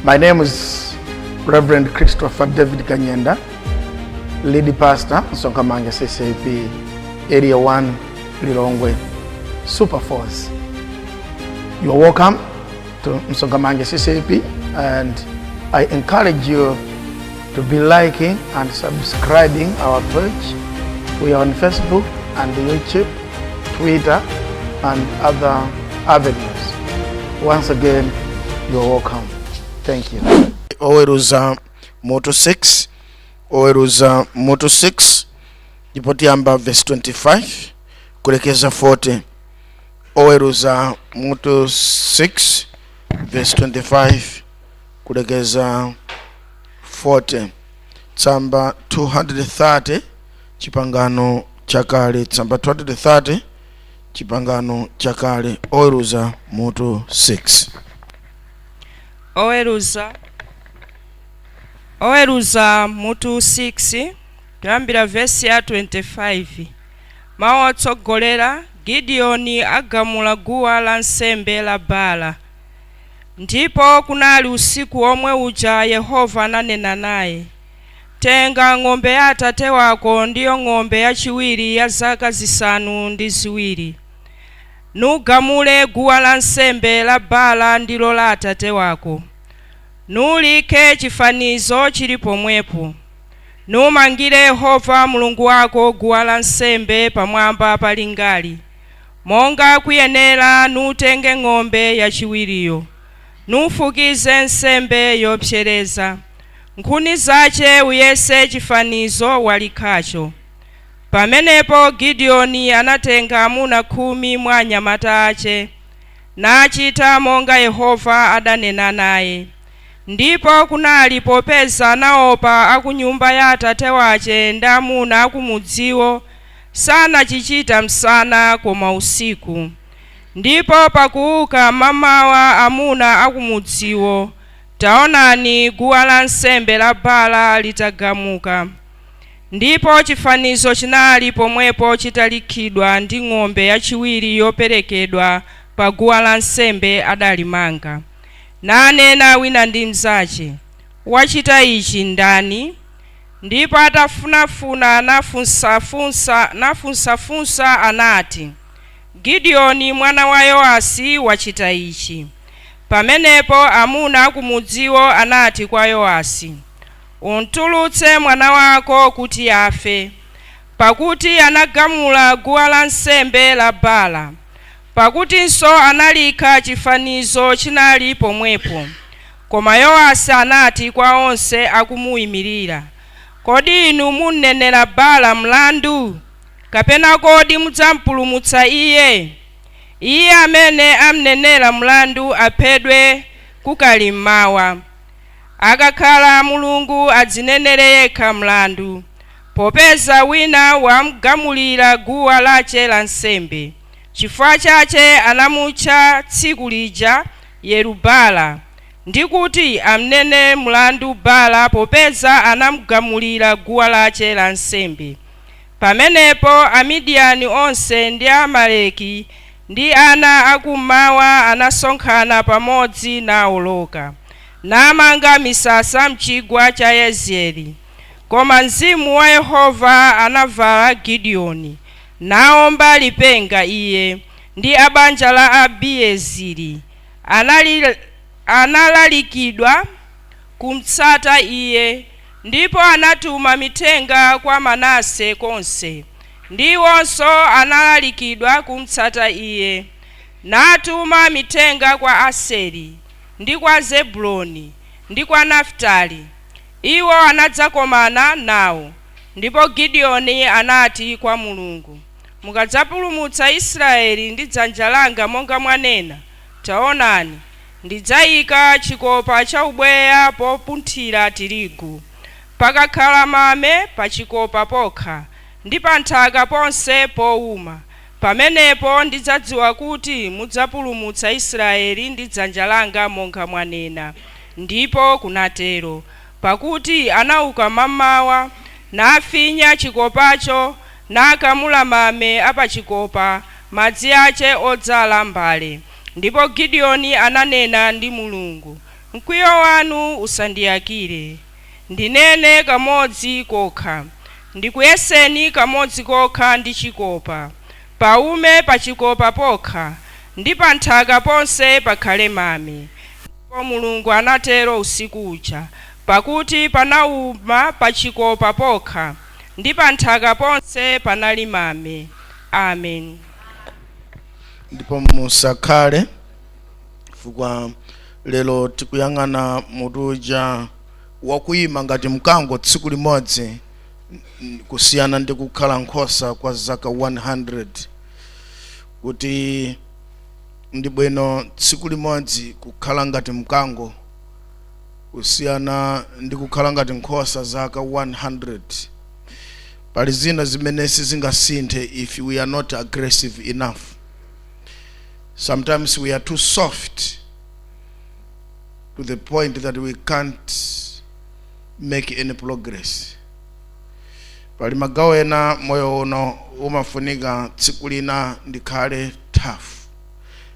My name is Reverend Christopher David Kanyenda, lead pastor, Msonkhamanja CCAP, Area 1, Lilongwe, Super Force. You are welcome to Msonkhamanja CCAP, and I encourage you to be liking and subscribing our page. We are on Facebook and YouTube, Twitter, and other avenues. Once again, you are welcome. Thank you. Oweruza mutu 6, Oweruza mutu 6, ndipo tiyamba verse 25 kulekeza 40. Oweruza mutu 6 verse 25 kulekeza 40, tsamba 230, Chipangano Chakale, tsamba 230, Chipangano Chakale, Oweruza mutu 6. Oweruza mutu 6, kuyambira vesi ya 25. Mawu otsogolera: Gideoni agamula guwa la nsembe la Baala. Ndipo kunali usiku omwe uja, Yehova ananena naye: "Tenga ng'ombe ya atate wako, ndiyo ng'ombe yachiwiri ya zaka 7, nugamule guwa la nsembe la Baala, ndilo la atate wako, nulikhe chifanizo chili pomwepo, numangire Yehova Mulungu wako guwa la nsembe pamwamba pa lingali, monga kuyenera. Nutenge ng'ombe yachiwiriyo, nufukize nsembe yopsereza, nkhuni zace uyese chifanizo walikhacho." Pamenepo Gideoni anatenga amuna 10 mwa anyamata ace, nachita monga Yehova adanena naye. Ndipo kunali, popeza anaopa akunyumba ya atate wace ndi amuna akumudziwo, sanachichita msana koma usiku. Ndipo pakuuka mamawa amuna akumudziwo, taonani, guwa lansembe la Baala litagamuka, ndipo chifanizo chinali pomwepo chitalikhidwa, ndi ng'ombe yachiwiri yoperekedwa pa guwa lansembe adalimanga. Nanena wina ndi mnzace: "Wachita ichi ndani?" Ndipo atafunafuna nafunsafunsa, anati, "Gideoni mwana wa Yowasi wachita ichi." Pamenepo amuna akumudziwo anati kwa Yowasi, "Untulutse mwana wako kuti afe, pakuti anagamula guwa lansembe la Baala, pakutinso analikha chifanizo chinali pomwepo." Koma Yowasi anati kwa onse akumuyimirira, "Kodi inu munenera Baala mlandu? Kapena kodi mudzampulumutsa iye? Iye amene amnenera mlandu aphedwe kukali mmawa. Akakhala Mulungu, adzinenere yekha mlandu, popeza wina wamgamulira guwa lace la nsembe." Chifukwa chache anamutcha tsiku lija Yerubala, ndi kuti amnene mlandu Bala, popeza anamugamulira guwa lace la nsembe. Pamenepo Amidiyani onse ndi Amaleki ndi ana akummawa anasonkhana pamodzi, nawoloka, namanga misasa mchigwa cha Yezieli. Koma mzimu wa Yehova anavala Gideoni, naomba lipenga iye ndi abanja la Abiezeri. Analalikidwa kumtsata iye. Ndipo anatuma mithenga kwa Manase konse, ndiwonso analalikidwa kumtsata iye. Natuma mithenga kwa Aseri ndi kwa Zebuloni ndi kwa Nafutali, iwo anadzakomana nawo. Ndipo Gideoni anati kwa Mulungu, "Mukadzapulumutsa Israeli ndi dzanja langa monga mwanena, taonani, ndidzayika chikopa cha ubweya popunthira tirigu. Pakakhala mame pa chikopa pokha ndi pa nthaka ponse powuma, pamenepo ndidzadziwa kuti mudzapulumutsa Israeli ndi dzanja langa monga mwanena." Ndipo kunatero, pakuti anauka mamawa, nafinya chikopacho, nakamula mame apachikopa, madzi ache odzala mbale. Ndipo Gideoni ananena ndi Mulungu, Mkwiyo wanu usandiyakire. Ndinene kamodzi kokha, ndikuyeseni kamodzi kokha ndi chikopa. Paume pa chikopa pokha, ndi pa nthaka ponse pakhale mame. Ndipo Mulungu anatero usiku uja, pakuti panawuma pa chikopa pokha, ndi pa nthaka ponse panali mame. Amen. Ndipo musakhale, chifukwa lero tikuyang'ana mutu uja wakuyima ngati mkango tsiku limodzi kusiyana ndi kukhala nkhosa kwa zaka 100, kuti ndi bwino tsiku limodzi kukhala ngati mkango kusiyana ndi kukhala ngati nkhosa zaka 100. Pali zina zimene sizingasinthe if we are not aggressive enough. Sometimes we are too soft to the point that we can't make any progress. Pali magawo ena moyo uno umafunika tsiku lina ndikhale tough.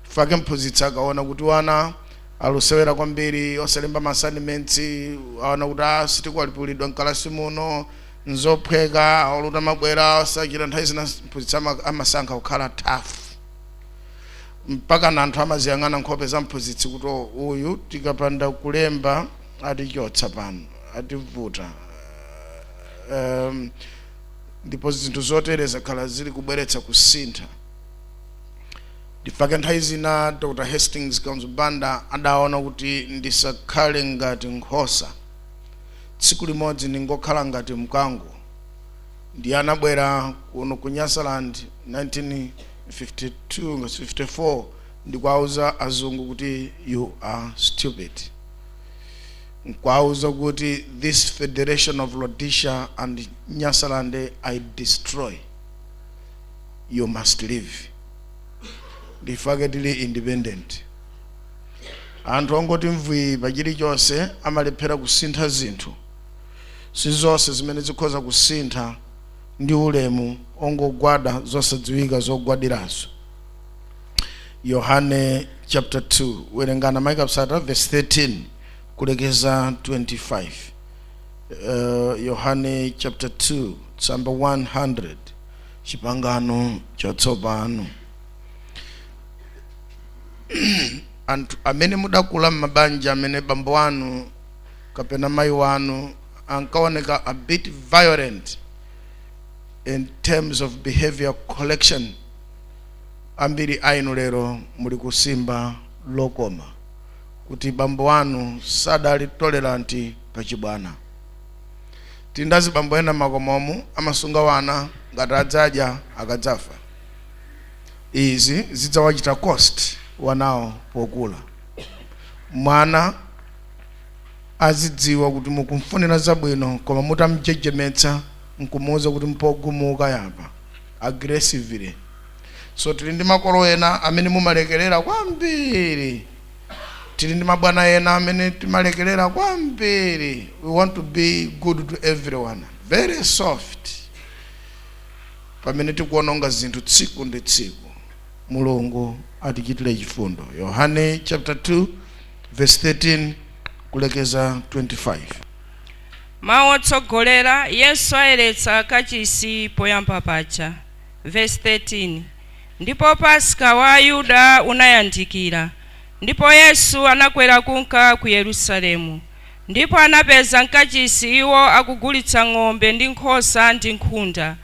Fake mphunzitsi akaona kuti wana alusewera kwambiri, osalemba ma assignments, aona kuti ah, sitikwalipulidwa mkalasi muno, nzophweka, aoluta mabwera osachita, nthawi zina mphunzitsi amasankha kukhala tough mpaka na anthu amaziyang'ana nkhope za mphunzitsi kuti, "Oh, uyu tikapanda kulemba atichotsa pano, ativuta." Ndipo zinthu zotere zakhala zili kubweretsa kusintha. Ndifake nthawi zina Dr Hastings Kamuzu Banda adaona kuti ndisakhale ngati nkhosa tsiku limodzi, ndingokhala ngati mkango. Ndiye anabwera kuno ku Nyasaland 1952 54 ndikuwauza azungu kuti, "You are stupid," nkuwauza kuti, "This Federation of Rhodesia and Nyasaland I destroy. You must leave." Ndifake tili independent. Anthu ongoti mvwi pa chilichonse amalephera kusintha zinthu. Si zonse zimene zikhoza kusintha ndi ulemu ongogwada zosadziwika zogwadirazo. Yohane chapter 2, werengana Mike Apsata, verse 13 kulekeza 25. Yohane chapter 2, tsamba 100, Chipangano Chatsopano. Anthu amene mudakula m'mabanja amene bambo wanu kapena mayi wanu ankaoneka a bit violent in terms of behavior correction, ambiri ainu lero muli kusimba lokoma kuti bambo wanu sadali tolerant pachibwana. Tindazi bambo ena makomomu amasunga wana ngati adzadya akadzafa. Izi zidzawachita cost wanawo pokula. Mwana azidziwa kuti mukumfunira zabwino, koma mutamjejemetsa nkumuwuza kuti mpogumuka yapa aggressively. So tili ndi makolo ena amene mumalekerera kwambiri, tili ndi mabwana ena amene timalekerera kwambiri. We want to be good to everyone, very soft, pamene tikuononga zinthu tsiku ndi tsiku. Mulungu atichitire chifundo. Yohane chapter 2 verse 13 kulekeza 25. Mawu otsogolera: Yesu ayeretsa kachisi poyamba paja. Verse 13: Ndipo Paska wa Ayuda unayandikira, ndipo Yesu anakwera kunka ku Yerusalemu. Ndipo anapeza mkachisi iwo akugulitsa ng'ombe ndi nkhosa ndi nkhunda,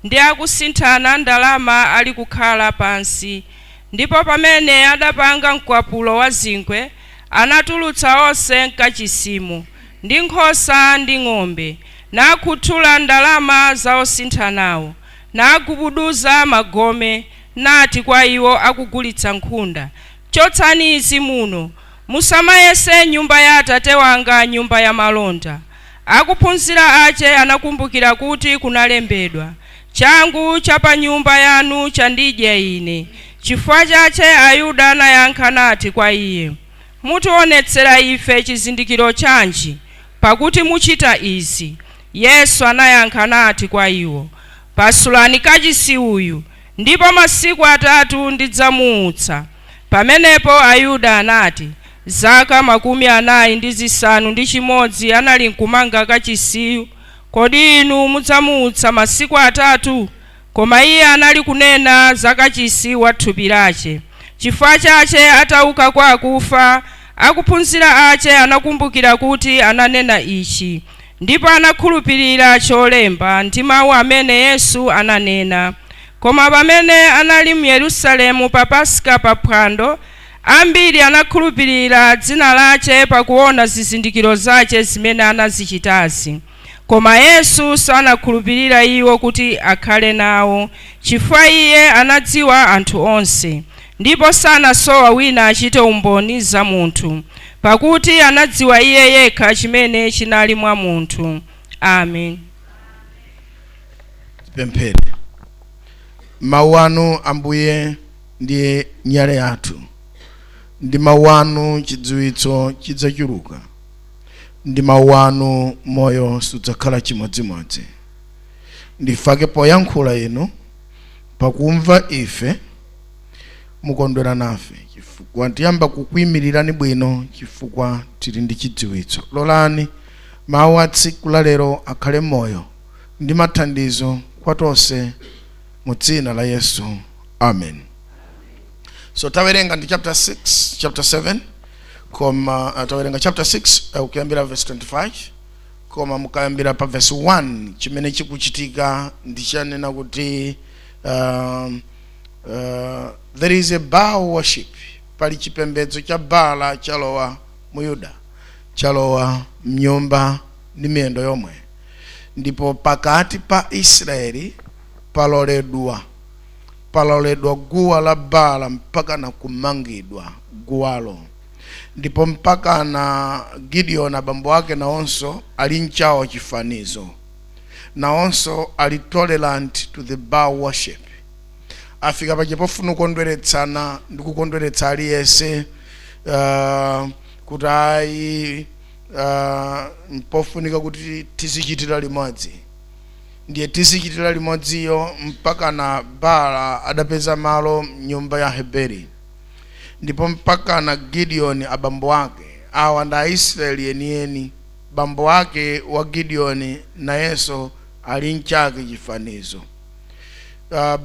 ndi akusinthana ndalama ali kukhala pansi. Ndipo pamene adapanga mkwapulo wa zingwe, anatulutsa onse mkachisimo, ndi nkhosa ndi ng'ombe, nakhuthula ndalama za osinthanawo, nagubuduza magome, nati kwa iwo akugulitsa nkhunda, "Chotsani izi muno, musamayese nyumba ya Atate wanga nyumba ya malonda." Akuphunzira ache anakumbukira kuti kunalembedwa, "Changu cha pa nyumba yanu chandidya ine." Chifukwa chache Ayuda anayankha nati kwa iye, "Mutionetsera ife chizindikiro chanji, pakuti muchita izi?" Yesu anayankha nati kwa iwo, "Pasulani kachisi uyu, ndipo masiku 3 ndidzamuutsa." Pamenepo Ayuda anati, Zaka 46 anali nkumanga kachisiyu, kodi inu mudzamuutsa masiku 3? Koma iye anali kunena za kachisi wa thupi lache. Chifukwa chache atauka kwa akufa, akuphunzira ache anakumbukira kuti ananena ichi, ndipo anakhulupirira cholemba ndi mawu amene Yesu ananena. Koma pamene anali mu Yerusalemu pa Paska pa phwando, ambiri anakhulupirira dzina lache pakuona zizindikiro zache zimene anazichitazi. Koma Yesu sanakhulupirira iwo kuti akhale nawo, chifukwa iye anadziwa anthu onse, ndipo sanasowa wina achite umboni za munthu, pakuti anadziwa iye yekha chimene chinali mwa munthu. Amen. Tipemphere. Mawu anu, Ambuye, ndiye nyale yathu. Ndi mawu anu chidziwitso chidzachuluka. Ndi mawu anu moyo sudzakhala chimodzimodzi. Ndifake poyankhula inu, pakumva ife mukondwera nafe, chifukwa tiyamba kukuyimirirani bwino, chifukwa tili ndi chidziwitso. Lolani mawu a tsiku la lero akhale moyo ndi mathandizo kwa tonse, mu dzina la Yesu, amen. So tawerenga ndi chapter 6, chapter 7, koma tawerenga chapter 6 kuyambira verse 25, koma mukayambira pa verse 1, chimene chikuchitika ndi chanena kuti there is a Baal worship. Pali chipembedzo cha Baala chalowa mu Yuda, chalowa mnyumba ndi miyendo yomwe, ndipo pakati pa Israeli paloledwa guwa la Baala mpaka na kumangidwa guwalo, ndipo mpaka na Gideon abambo ake nawonso ali nchawo chifanizo, nawonso ali tolerant to the Baal worship. Afika pache pofuna kukondweretsana ndi kukondweretsa aliyense, kuti ayi, mpofunika kuti tizichitira limodzi, ndiye tizichitira limodziyo, mpaka na Baala adapeza malo mnyumba ya Heberi, ndipo mpaka na Gideon abambo ake, awa ndi Aisraeli enieni, bambo ake wa Gideon nayenso ali mchake chifanizo.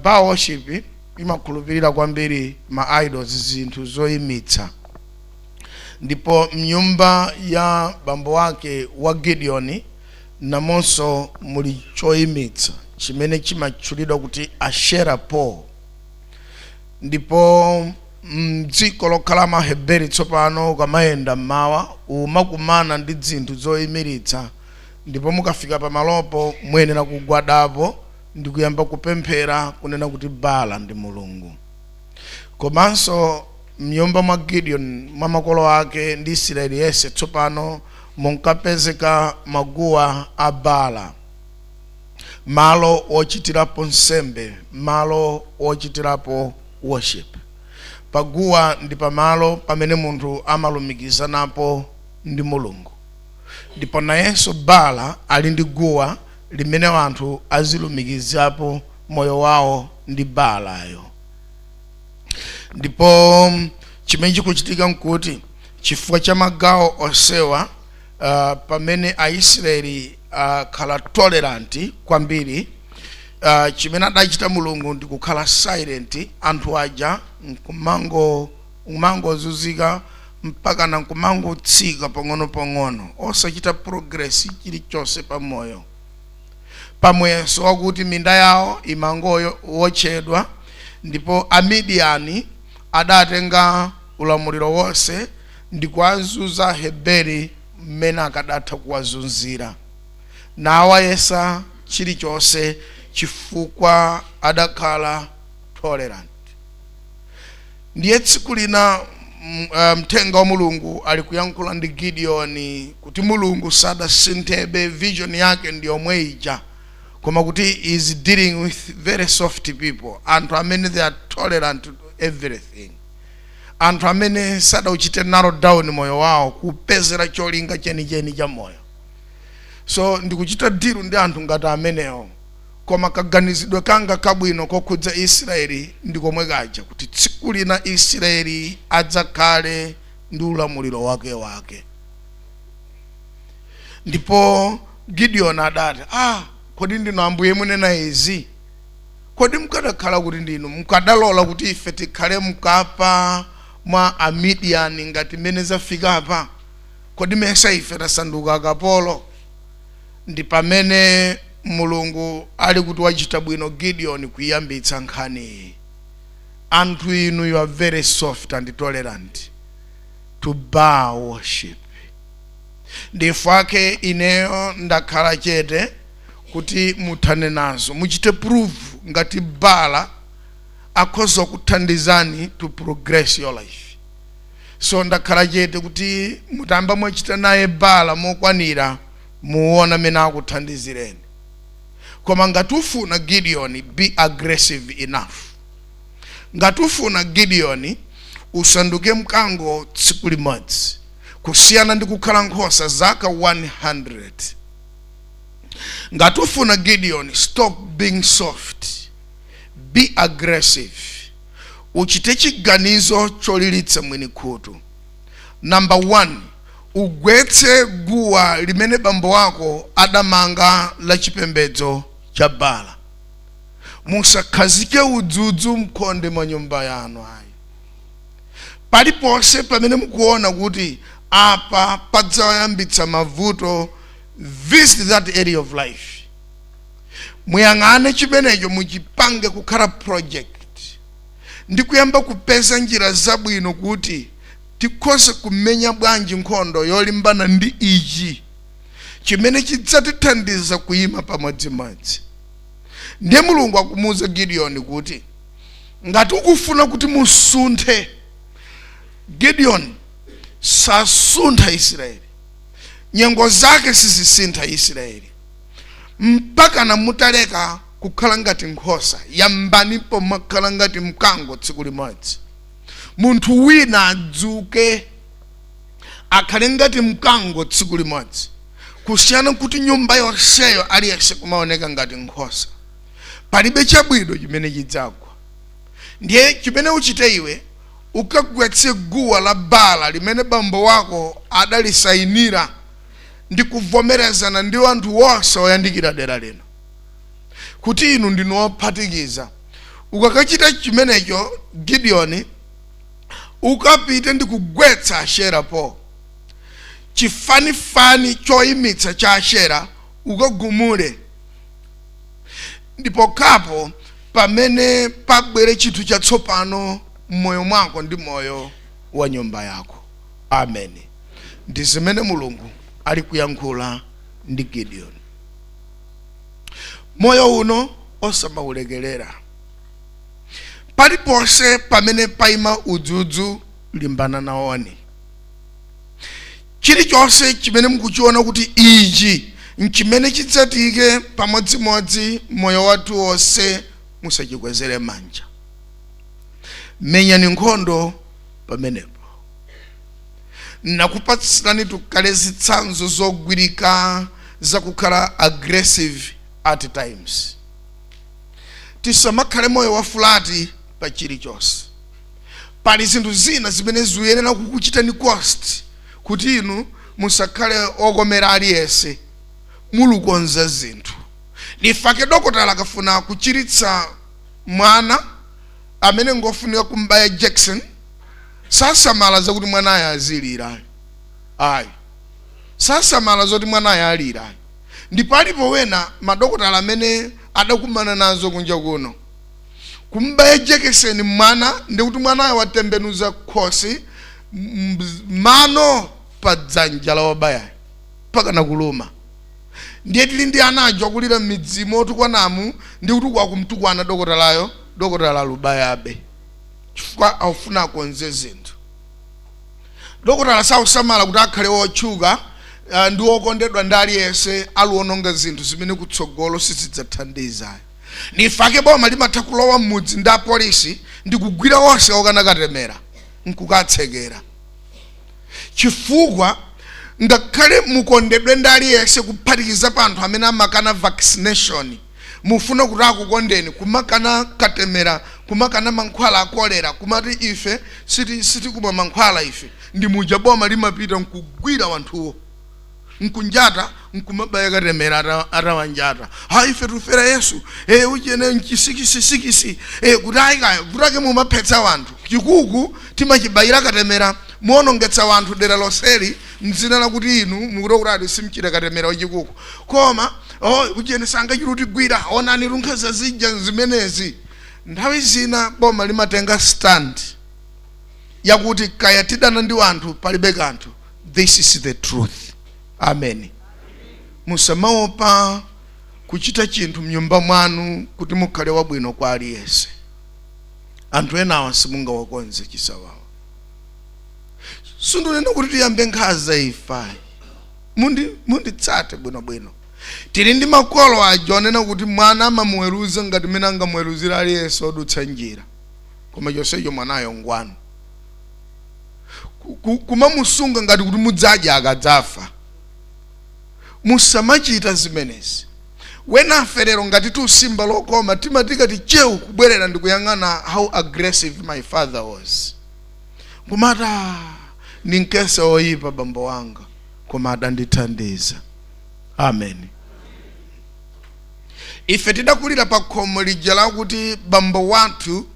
Baal worship imakhulupirira kwambiri ma idols, zinthu zoyimitsa, ndipo mnyumba ya bambo wake wa Gideon namonso muli choyimitsa chimene chimatchulidwa kuti Asherah pole. Ndipo mdziko lokhala Maheberi tsopano, ukamayenda mmawa umakumana ndi zinthu zoyimiritsa, ndipo mukafika pamalopo muyenera kugwadapo ndi kuyamba kupemphera kunena kuti Baala ndi mulungu. Komanso mnyumba mwa Gideon, mwa makolo ake ndi Israeli yense, tsopano munkapezeka maguwa a Baala, malo wochitirapo nsembe, malo wochitirapo worship. Paguwa ndi pamalo pamene munthu amalumikizanapo ndi Mulungu, ndipo nayenso Baala ali ndi guwa limene anthu azilumikizapo moyo wawo ndi Baalayo. Ndipo chimene chikuchitika nkuti chifukwa cha magawo onsewa, pamene Aisraeli akhala tolerant kwambiri, chimene adachita Mulungu ndi kukhala silent. Anthu aja nkumangozunzika mpaka na nkumangotsika pang'ono-pang'ono, osachita progress chilichonse pamoyo, pamweso wakuti minda yawo imangowotchedwa, ndipo Amidiyani adatenga ulamuliro wonse ndi kuwazunza Heberi mmene akadatha kuwazunzira, nawayesa chilichonse, chifukwa adakhala tolerant. Ndiye tsiku lina mthenga wa Mulungu ali kuyankhula ndi Gideoni kuti Mulungu sadasinthebe, vision yake ndi yomwe ija, koma kuti is dealing with very soft people, anthu amene they are tolerant to everything, anthu amene sadauchite narrow down moyo wawo kupezera cholinga chenicheni cha moyo. So ndikuchita deal ndi anthu ngati amenewo, koma kaganizidwe kanga kabwino kokhudza Israeli ndi komwe kaja, kuti tsiku lina Israeli adzakhale ndi ndi ulamuliro wake wake. Ndipo Gideon adati, "Ah, kodi ndinu Ambuye munena izi? Kodi mukadakhala kuti ndinu, mukadalola kuti ife tikhale mkapa mwa Amidiyani ngati mmene zafika apa? Kodi mesa ife tasanduka akapolo?" Ndi pamene Mulungu ali kuti wachita bwino Gideon kuyambitsa nkhaniyi. Anthu inu, you are very soft and tolerant to Baal worship. Ndifake ineyo ndakhala chete kuti muthane nazo, muchite prove ngati Bala akhoza kuthandizani to progress your life. So ndakhala chete kuti mutamba mwachita naye Bala mokwanira, muona mene akuthandizireni. Koma ngati ufuna Gideon, be aggressive enough. Ngati ufuna Gideon, usanduke mkango tsiku limodzi kusiyana ndi kukhala nkhosa zaka 100. Ngati ufuna Gideon, stop being soft, be aggressive. Uchite chiganizo cholilitsa mwini khutu. Number 1, ugwetse guwa limene bambo wako adamanga la chipembedzo cha Bala. Musakhazike udzudzu mkhonde mwa nyumba yanu, ayi. Paliponse pamene mukuona kuti apa padzayambitsa mavuto, visit that area of life, muyang'ane chimenecho, muchipange kukhala project ndi kuyamba kupeza njira zabwino kuti tikhoze kumenya bwanji nkhondo yolimbana ndi ichi chimene chidzatithandiza kuyima pamodzimodzi. Ndiye Mulungu akumuwuza Gideon kuti ngati ukufuna kuti musunthe, Gideon sasuntha Israeli, nyengo zake sizisintha Israeli mpaka na mutaleka kukhala ngati nkhosa. Yambanipo makhala ngati mkango tsiku limodzi. Munthu wina adzuke akhale ngati mkango tsiku limodzi kusiyana kuti nyumba yonseyo aliyense kumaoneka ngati nkhosa. Palibe chabwino chimene chidzagwa. Ndiye chimene uchite iwe, ukagwetse guwa la Bala limene bambo wako adalisayinira ndi kuvomerezana ndi anthu wonse oyandikira dera lino kuti inu ndinu ophatikiza. Ukakachita chimenecho, Gideon, ukapite ndi kugwetsa Ashera po chifanifani choyimitsa cha Ashera, ukagumule. Ndipo kapo pamene pabwere chinthu chatsopano mmoyo mwako ndi moyo wa nyumba yako. Amen. Ndi zimene Mulungu ali kuyankhula ndi Gideon. Moyo uno osamaulekelera. Paliponse pamene paima udzudzu, limbana nawoni. Chilichonse chimene mukuchiona kuti ichi nchimene chidzatike pamodzimodzi moyo wathu wonse, musachikwezere manja, menyani nkhondo pamenepo. Nakupatsirani tukale zitsanzo zogwirika zakukhala aggressive at times. Tisamakhale moyo wa flat pa chilichonse. Pali zinthu zina zimene zikuyenera kukuchitani cost kuti inu musakhale okomera aliyense, mulukonza zinthu. Lifake dokotala akafuna kuchiritsa mwana amene ngofunika kumbaya jekeseni, sasamala zakuti mwanayo azilira, ayi. Sasamala zoti mwanayo alira. Ndipo alipo wena madokotala amene adakumana nazo kunja kuno, kumbaya jekeseni mwana ndikuti mwanayo watembenuza khosi, mano pa dzanja la wabayayo mpaka kuluma. Ndiye tili ndi ana aja akulira m'midzimu otukwanamu, ndi kuti kwakumtukwana dokotalayo, dokotala alubayabe chifukwa akufuna akonze zinthu. Dokotala sausamala kuti akhale wotchuka ndi wokondedwa ndi aliyense, aluononga zinthu zimene kutsogolo sizidzathandiza. Nifake boma limatha kulowa m'mudzi ndi apolisi ndi kugwira onse okana katemera nkukatsekera, chifukwa ngakhale mukondedwe ndi aliyense, kuphatikiza pa anthu amene amakana vaccination, mufuna kuti akukondeni, kumakana katemera. Kumakana mankhwala akolera, kumati ife sitikumwa mankhwala ife ndi muja. Boma limapita nkugwira wanthuwo, nkunjata, nkumabaya katemera atawanjata. Ha, ife tufera Yesu uchene nchisikisisikisi kuti ayikaya kutake mumaphetsa wanthu. Chikuku timachibayira katemera. Muonongetsa wanthu dera loseli mdzina lakuti inu mukuti kuti ati simchita katemera wachikuku. Koma oh, uchene sangachitutigwira, onani lunkhaza zija zimenezi. Nthawi zina boma limatenga stand yakuti kaya tidana ndi wanthu, palibe kanthu, this is the truth. Amen. Musamaopa kuchita chinthu mnyumba mwanu kuti mukhale wabwino kwa aliyense. Anthu enawa simungawakonze chisawawa. Sindunena kuti tiyambe nkhanza ifayi. Munditsate bwinobwino. Tili ndi makolo aja onena kuti mwana amamuweruza ngati mmene angamuweruzira aliyense odutsa njira, koma chonsecho mwanayo ngwanu. Kumamusunga ngati kuti mudzadya akadzafa. Musamachita zimenezi. Wenafe lero ngati tusimba lokoma, timatikati chewu kubwerera ndikuyang'ana how aggressive my father was, kumata ndinkesa oyipa bambo wanga, koma adandithandiza. Amen. Ife tidakulira pa khomo lija lakuti bambo wathu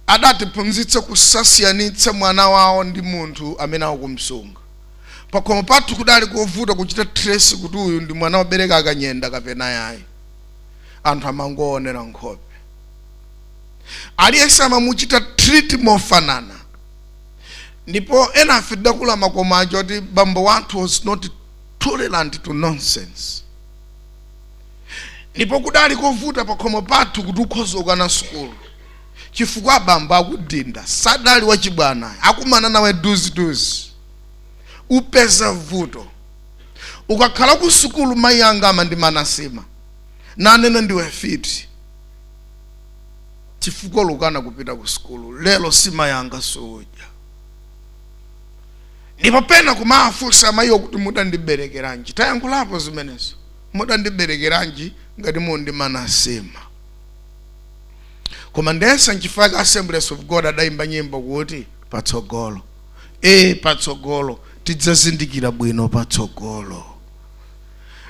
adatiphunzitsa kusasiyanitsa mwana wawo ndi munthu amene akumsunga. Pakhomo pathu kudali kovuta kuchita trace kuti uyu ndi mwana wobereka akanyenda kapena yayi. Anthu amangoonera nkhope. Aliyense amamuchita treat mofanana. Ndipo ena afe tidakula makomo aja kuti bambo wathu was not tolerant to nonsense. Ndipo kudali kovuta pakhomo pathu kuti ukhoza ukana sukulu, chifukwa abambo akudinda, sadali wachibwana, akumana nawe duziduzi, upeza vuto. Ukakhala ku sukulu, mayi anga amandimana sima nanena ndiwe fiti chifukwa lukana kupita ku sukulu. Lero sima yanga sudya. Ndipo pena kumafunsa amayiwo kuti mudandiberekeranji? Tayankhulapo zimenezo. Mudandiberekeranji ngati mundimana sima? Koma ndesa nchifukwa Assemblies of God adayimba nyimbo kuti patsogolo, patsogolo tidzazindikira bwino patsogolo.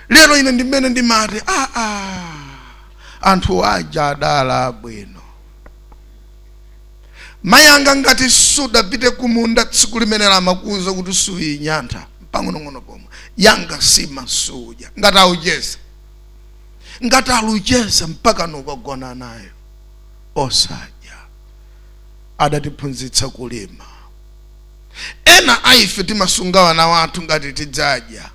Lero ine ndimene ndimati anthu aja adala bwino. Mayi anga ngati sudapite kumunda tsiku limene lamakuza kuti suyinyantha pang'onong'ono pomwe, yanga sima sudya. Ngati aucheza, ngati alucheza, mpaka nukagona nayo osadya. Adatiphunzitsa kulima. Ena aife timasunga wana wathu ngati tidzadya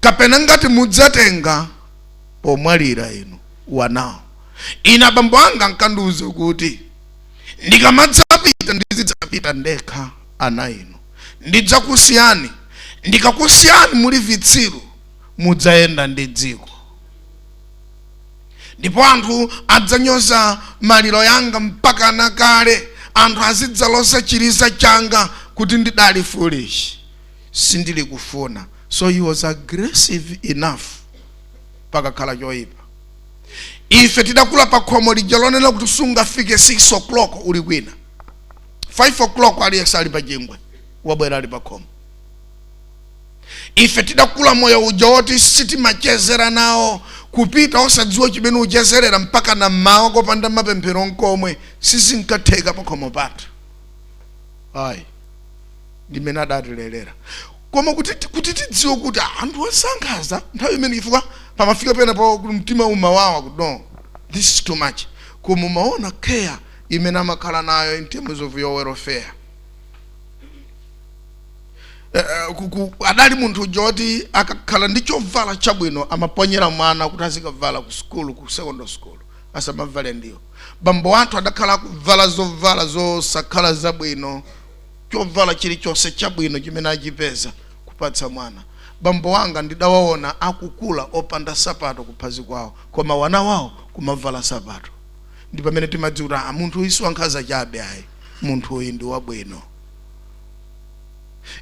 kapena ngati mudzatenga pomwalira inu wanawo. Ine abambo anga nkandiuza kuti ndikamadzapita ndizidzapita ndekha, ana inu ndidzakusiyani. Ndikakusiyani muli vitsiru, mudzayenda ndi dziko, ndipo anthu adzanyoza maliro yanga mpaka nakale. Anthu azidzaloza chiliza changa kuti ndidali foolish, sindili kufuna. So he was aggressive enough pakakhala choyipa. Ife tidakula pa khomo lija lonena kuti sungafike 6 o'clock uli kwina. 5 o'clock aliyense ali pa chingwe, wabwera ali pa khomo. Ife tidakula moyo uja woti sitimachezera nawo, kupita osadziwa chimene uchezerera mpaka na mmawa kopanda mapemphero nkomwe, sizinkatheka pa khomo pathu ayi. Ndimene adatilelera. Koma kuti tidziwe kuti anthu osankhaza nthawi imene, chifukwa pamafika pena pa kuti mtima umawawa kuti no, this is too much, koma umaona care imene amakhala nayo in terms of your welfare. Adali munthu uja woti akakhala ndi chovala chabwino amaponyera mwana kuti azikavala ku sukulu, ku secondary school, asamavale. Ndiyo bambo anthu adakhala akuvala zovala zosakhala zabwino, chovala chilichonse chabwino chimene achipeza kupatsa mwana. Bambo wanga ndidawaona akukula opanda sapato kuphazi kwawo, koma wana wawo kumavala sapato. Ndi pamene timadziwa kuti munthu uyu siwankhanza chabe ayi, munthu uyu ndi wabwino.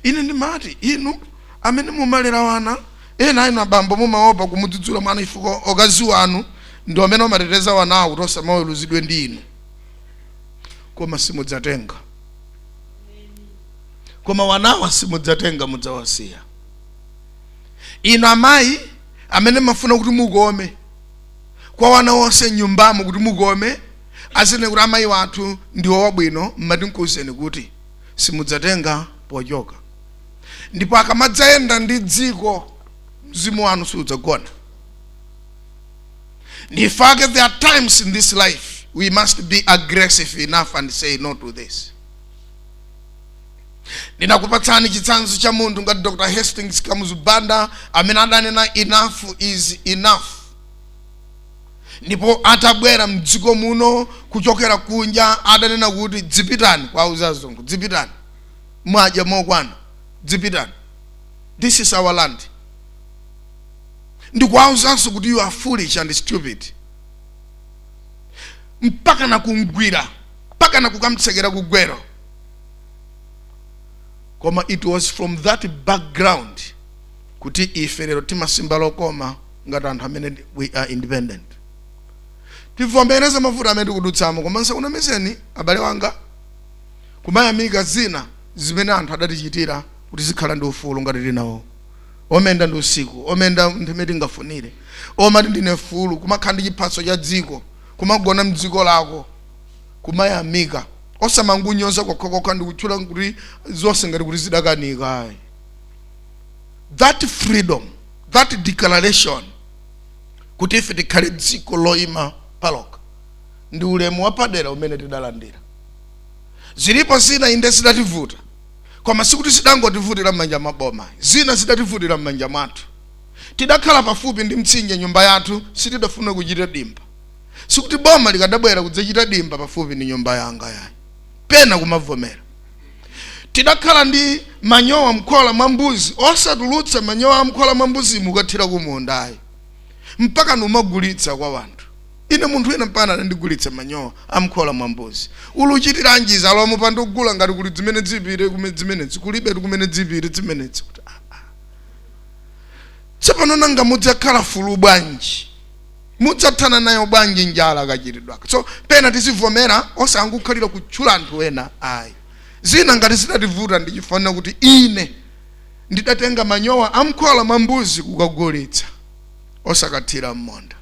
Ine ndimati inu amene mumalera wana, ena inu abambo mumaopa kumudzudzula mwana chifukwa okazi wanu ndi amene amateteza wanawo kuti osamaweruzidwe ndi inu. Koma simudzatenga, koma wanawa simudzatenga, mudzawasiya. Inu amayi amene mafuna kuti mukome kwa wana onse nyumbamo, kuti mukome, azine kuti amayi wathu ndiwo wabwino, mmati nkuwuzeni kuti simudzatenga pochoka. Ndipo akamadzayenda ndi dziko, mzimu wanu sudzagona. In fact, there are times in this life we must be aggressive enough and say no to this. Ndinakupatsani chitsanzo cha munthu ngati Dr Hastings Kamuzu Banda, amene adanena "Enough is enough." Ndipo atabwera mdziko muno kuchokera kunja, adanena kuti dzipitani, kwa azungu, "Dzipitani, mwadya mokwana, dzipitani, this is our land." Ndikuwauzanso kuti "You are foolish and stupid," mpaka nakungwira, mpaka nakukamtsekera kugwero. Koma it was from that background kuti ife lero timasimba lokoma ngati anthu amene we are independent. Tivomereze mavuto amene tikudutsamo, koma nsakunamizeni abale wanga, kumayamika zina zimene anthu adatichitira kuti zikhala ndi ufulu ngati tinawo, omenda ndi usiku, omenda ntheme tingafunire, omati ndine fulu, kumakhala ndi chiphaso cha dziko, kumagona mdziko lako, kumayamika, osamangunyoza kokhakokha ndikutchula kuti zonse ngati kuti zidakanika ayi. That freedom, that declaration kuti ife tikhale dziko loyima palokha, ndi ulemu wapadera umene tidalandira. Zilipo zina inde zidativuta, koma sikuti zidangotivutira m'manja mwa boma. Zina zidativutira m'manja mwathu. Tidakhala pafupi ndi mtsinje, nyumba yathu, sitidafuna kuchita dimba. Sikuti boma likadabwera kudzachita dimba pafupi ndi nyumba yanga yayi. Pena kumavomera. Tidakhala ndi manyowa mkhola mwa mbuzi, osatulutsa manyowa amkhola mwa mbuzi mukathira kumunda ayi, mpaka numagulitsa kwa wanthu. Ine munthu wina mpana anandigulitsa manyowa amkhola mwa mbuzi. Uluchitiranji zalomo pandogula ngati kuli zimene zipite kumene zimenezi kulibe, kumene zipite zimenezi kuti ah, ah. Tsopano nanga mudzakhala fulu bwanji? Mudzathana nayo bwanji njala kachitidwaka? So pena tizivomera, osangokhalira kutchula anthu ena ayi. Zina ngati zidativuta, ndichifanira kuti ine ndidatenga manyowa amkhola mwa mbuzi kukagulitsa, osakathira m'munda.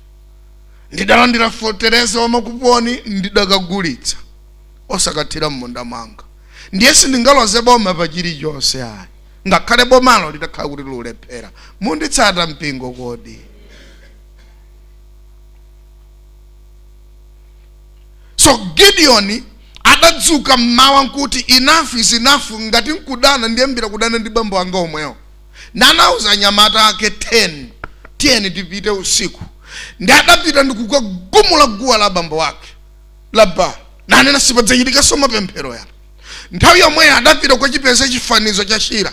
Ndidalandira fetereza wa makuponi, ndidakagulitsa, osakathira m'munda mwanga. Ndiye sindingaloze boma pa chilichonse ayi, ngakhale bomalo litakhala kuti lulephera. Munditsata mpingo kodi? So Gideon adadzuka mmawa nkuti "Enough is enough. Ngati nkudana, ndiyambira kudana ndi bambo anga omwewo." Nanauza anyamata ake 10, "Tiyeni tipite usiku." Ndi adapita ndikukagumula guwa la bambo wake la Baala, nanena sipadzachitikanso mapemphero yapa. Nthawi yomweyo adapita kukachipeza chifanizo cha Ashera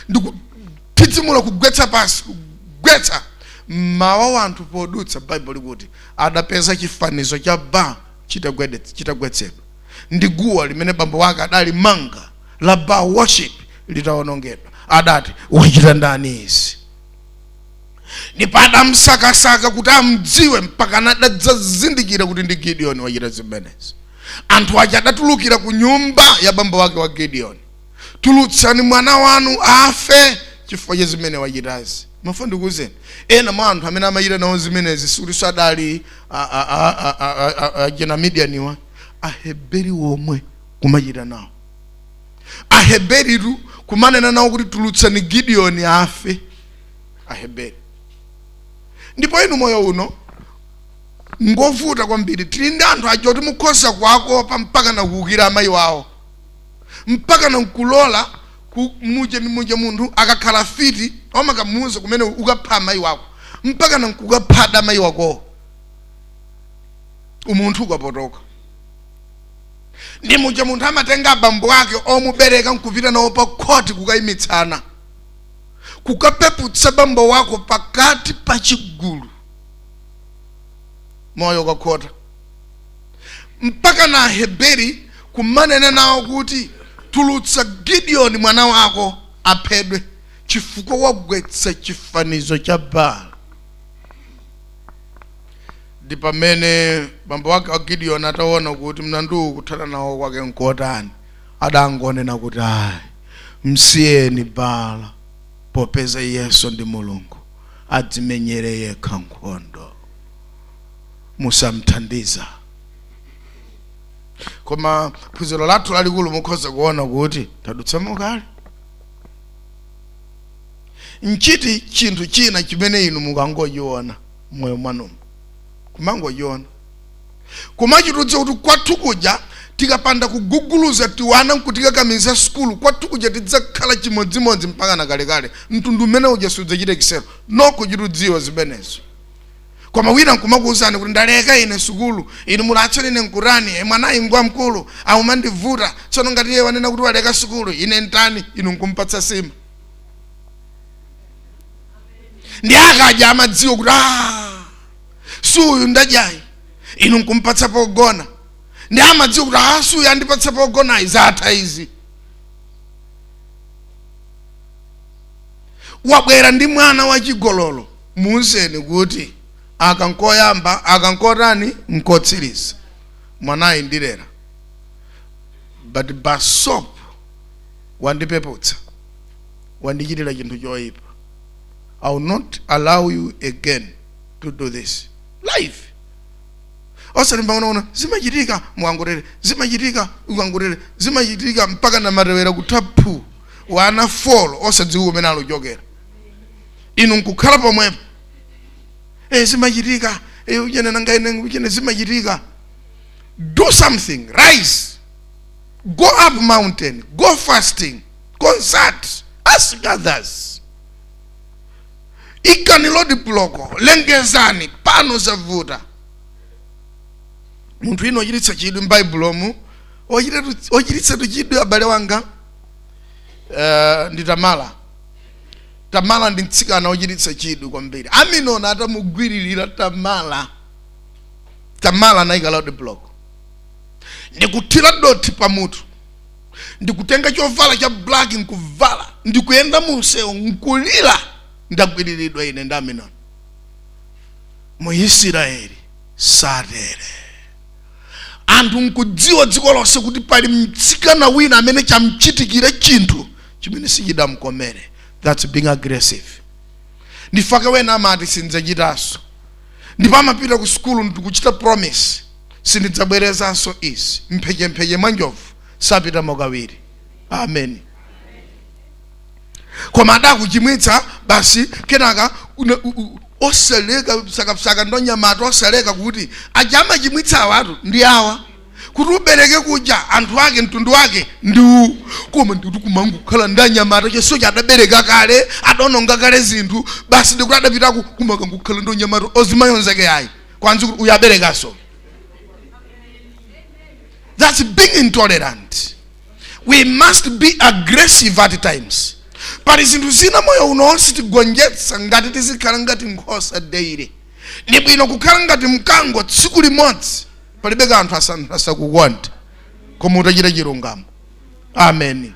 ndikuthidzimula, kugwetsa pasi, kugwetsa. Mmawa wanthu podutsa, Baibulo likuti adapeza chifanizo cha Baala chitagwetsedwa ndi guwa limene bambo wake adalimanga la Baal worship litawonongedwa. Adati, "Wachita ndani izi?" Ndipo adamsakasaka kuti amdziwe, mpaka anadadzazindikira kuti ndi Gideon wachita zimenezi. Anthu aja adatulukira ku nyumba ya bambo wake wa Gideon, "Tulutsani mwana wanu afe chifukwa cha zimene wachitazi." Mafa ndikuwuzeni, ena mwa anthu amene amachita nawo zimenezi sikuti sadali achina Midianiwa, Aheberi womwe kumachita nawo. Aheberitu kumanena nawo kuti tulutsani Gideoni afe, Aheberi. Ndipo inu, moyo uno ngovuta kwambiri. Tili ndi anthu aja kuti mukhoza kuwakopa mpaka nakuwukira amayi wawo, mpaka nankulola muje ndi muje. Munthu akakhala fiti, omakamuuza kumene ukapha amayi wako, mpaka nankukaphada amayi wakowo. Umunthu ukapotoka ndi muja munthu amatenga abambo ake omubereka nkupita nawo pa khoti kukayimitsana, kukapeputsa bambo wako pakati pa chigulu. Moyo ukakhota, mpaka na Aheberi kumanena nawo kuti tulutsa Gideoni mwana wako aphedwe chifukwa wagwetsa chifanizo cha Baala. Ndi pamene bambo wake wa Gideon ataona kuti mlanduwu kuthana nawo kwake nkotani, adangonena kuti, "Ayi, msiyeni Bala, popeza Yesu ndi Mulungu, adzimenyere yekha nkhondo, musamthandiza." Koma phunziro lathu lalikulu, mukhoza kuona kuti tadutsamo kale. Nchiti chinthu china chimene inu mukangochiona moyo mwanumu, kumangochiona, kumachitudza kuti kwathu kuja tikapanda kuguguluza tiwana nkutikakamiza sukulu, kwathu kuja tidzakhala chimodzimodzi mpaka na kalekale, mtundu umene uja sudzachita kisero nokuchitudziwa zimenezo? Koma wina nkumakuwuzani kuti, "Ndaleka ine sukulu, inu mulatso ine nkurani, mwanayi ngwa mkulu aumandivuta. Tsono ngati iye wanena kuti waleka sukulu, ine ntani?" Inu nkumpatsa sima, ndi akadya amadziwa kuti, "Ah, suyu ndadyayi." Inu nkumpatsa pogona, ndi amadziwa kuti, "Ah, suyu andipatsa pogonayi, zatha izi." Wabwera ndi mwana wachigololo, muuzeni kuti akankoyamba, akankotani, nkotsiriza, mwanayi ndilera, but basop wandipeputsa, wandichitira chinthu choyipa. I will not allow you again to do this life. Osalimba unaona zimachitika, mukangotere zimachitika, ukangotere zimachitika, mpaka namatewera kutha phu, wana 4 osadziwa kumene aluchokera, inu nkukhala pomwepo. Zimachitika, uchene nanga ine uchene zimachitika. Do something, rise, go up mountain, go fasting, consult, ask others, ikani road block, lengezani pano zavuta. Munthu ino ochititsa chidwi m'Baibulomu, ochititsa chidwi, abale wanga, ndi Tamala. Tamala ndi mtsikana wochititsa chidwi kwambiri. Aminona atamugwiririra Tamala, Tamala anayika road block, ndikuthira dothi pamutu, ndikutenga chovala cha black nkuvala, ndikuyenda munsewu nkulira, "Ndagwiriridwa ine ndi Aminoni." Mu Israeli satere. Anthu nkudziwa dziko lonse kuti pali mtsikana wina amene chamchitikira chinthu chimene sichidamkomere. That's being aggressive. Ndifake wena amati, "Sindidzachitanso," ndipo amapita ku sukulu ndikuchita promise, "Sindidzabwerezanso izi." Mphechempheche mwa njovu sapitamo kawiri. Amen. Koma adakuchimwitsa basi, kenaka osaleka psakapsaka ndonyamata, osaleka kuti aja amachimwitsa awatu ndi awa, kuti ubereke kuja anthu ake mtundu wake ndi uwu. Koma ndikuti kumangokhala ndi anyamata, chonsecho adabereka kale, adaononga kale zinthu, basi ndikuti adapitaku kumakangokhala ndi onyamata ozimayonzeke ayi kwanzi kuti uyu aberekaso. That's being intolerant. We must be aggressive at times. Pali zinthu zina moyo uno onse tigonjetsa ngati tizikhala ngati nkhosa daily. Ni bwino kukhala ngati mkango tsiku limodzi, palibe kanthu asakukonde, koma utachita chilungamo. Amen.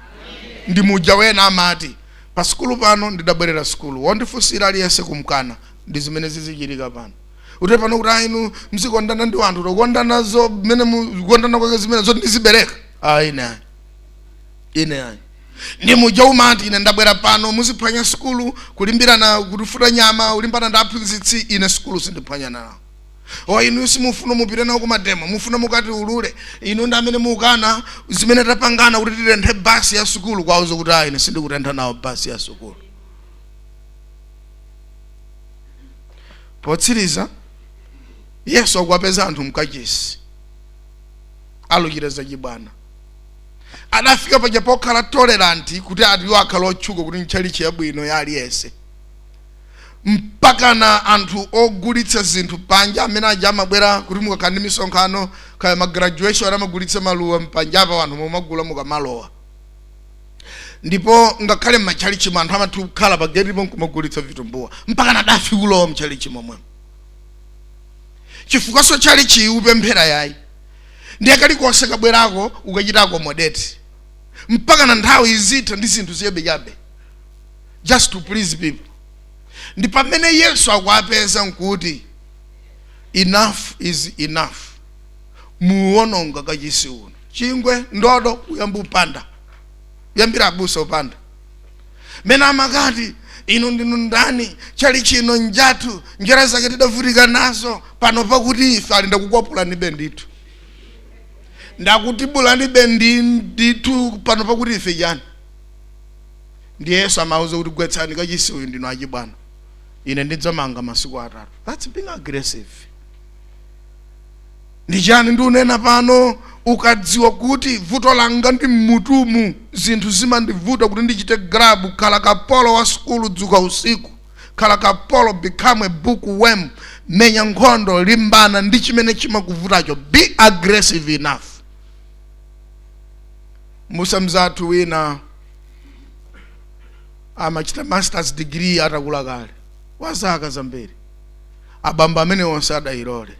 Ndi muja wena amati, "Pa sukulu pano ndidabwerera sukulu, wondifunsira aliyense kumkana." Ndi zimene zizichitika pano. Ute pano kuti ainu mzikondana ndi anthu, tokondana zo mmene mukondana kwake zimene zoti ndizibereka. Ayi, ine ayi, ine ayi. Ndi muja umati, "Ine ndabwera pano, muziphwanya sukulu, kulimbirana kutifuta nyama, ulimbana ndi aphunzitsi, ine sukulu sindiphwanya nawo." O, inu simufuna mupite nawo kuma demo, mufuna mukati ulule, inu ndi amene mukana zimene tapangana kuti titenthe basi ya sukulu. Kwauza kuti, "Ayi, ine sindikutentha nawo basi ya sukulu." Potsiriza, Yesu akuwapeza anthu mkachisi aluchita zachibwana. Adafika paja pokhala tolerant kuti ati iwo akhala otchuka kuti ntchalichi yabwino ya aliyense, mpakana anthu ogulitsa zinthu panja amene aja amabwera kuti mukakhala ndi misonkhano kaya ma graduation, amagulitsa maluwa mpanjapa, anthu mumagula mukamalowa. Ndipo ngakhale m'matchalichi anthu amatha kukhala pa getipo nkumagulitsa vitumbuwa, mpaka nadafi kulowa mtchalichi momwemo, chifukwa tchalichi upemphera yayi, ndiye kalikonse kabwerako ukachita accommodate, mpaka na nthawi izitha ndi zinthu ziyabechabe just to please people. Ndi pamene Yesu akuapeza nkuti, Enough is enough, muwononga kachisi uno. Chingwe, ndodo, kuyamba upanda, kuyambira abusa upanda mene amakati, "Inu ndinu ndani? Chali chino njathu, njera zake tidavutika nazo pano pakuti ife ali." Ndakukwapulanibe ndithu, ndakutibulanibe ndithu pano pakuti ife chani. Ndiye Yesu amauza kuti, "Gwetsani kachisi uyu ndinu achibwana, ine ndidzamanga masiku 3." That's being aggressive. Ndi chani ndiunena pano? Ukadziwa kuti vuto langa ndi mmutumu, zinthu zimandivuta kuti ndichite grab, khala kapolo wa sukulu, dzuka usiku, khala kapolo, become a bookworm, menya nkhondo, limbana ndi chimene chimakuvutacho. Be aggressive enough. Musa mzathu wina amachita masters degree atakula kale wa zaka zambiri. Abambo amene onse adayilole,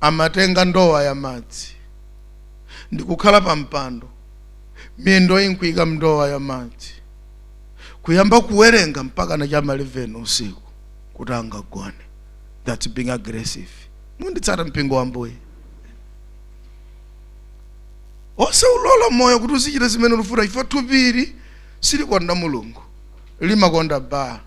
amatenga ndowa ya madzi ndikukhala pa mpando, miyendo inkuika mndowa ya madzi, kuyamba kuwerenga mpaka na chama 11 usiku kuti angagone. That's being aggressive. Munditsata, mpingo wa Mbuye? Osaulola moyo kuti uzichita zimene ulufuna, chifukwa thupiri silikonda Mulungu, limakonda Baala.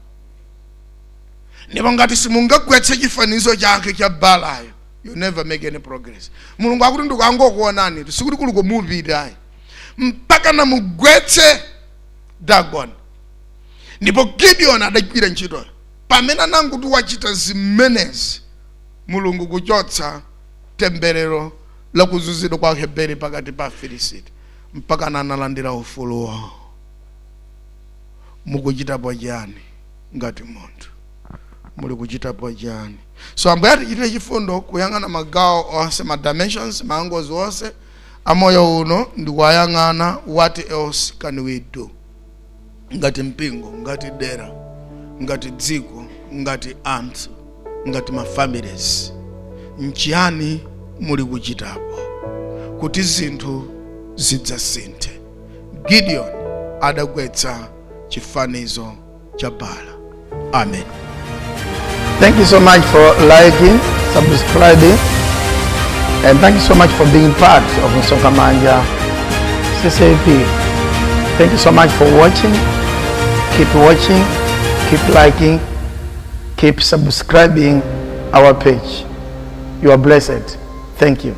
Ndipo ngati simungagwetse chifanizo chake cha Baalayo, you never make any progress. Mulungu akuti, "Ndikangokuonani, sikuti kuli komupita ayi, mpaka namugwetse Dagon." Ndipo Gideon adagwira ntchitoyo. Pamene ananguti wachita zimenezi, Mulungu kuchotsa temberero la kuzunzidwa kwa Heberi pakati pa Afilisiti, mpaka analandira ufulu wawo. Mukuchitapo chani ngati munthu? Muli kuchitapo chani? So Ambuye atichitire chifundo kuyang'ana magawo onse, ma dimensions, ma angles onse amoyo uno, ndikuwayang'ana. What else can we do ngati mpingo, ngati dera, ngati dziko, ngati anthu, ngati ma families? Nchiyani muli kuchitapo kuti zinthu zidzasinthe? Gideon adagwetsa chifanizo cha Baala. Amen. Thank you so much for liking, subscribing, and thank you so much for being part of Msonkhamanja CCAP. Thank you so much for watching. Keep watching, keep liking, keep subscribing our page. You are blessed. Thank you.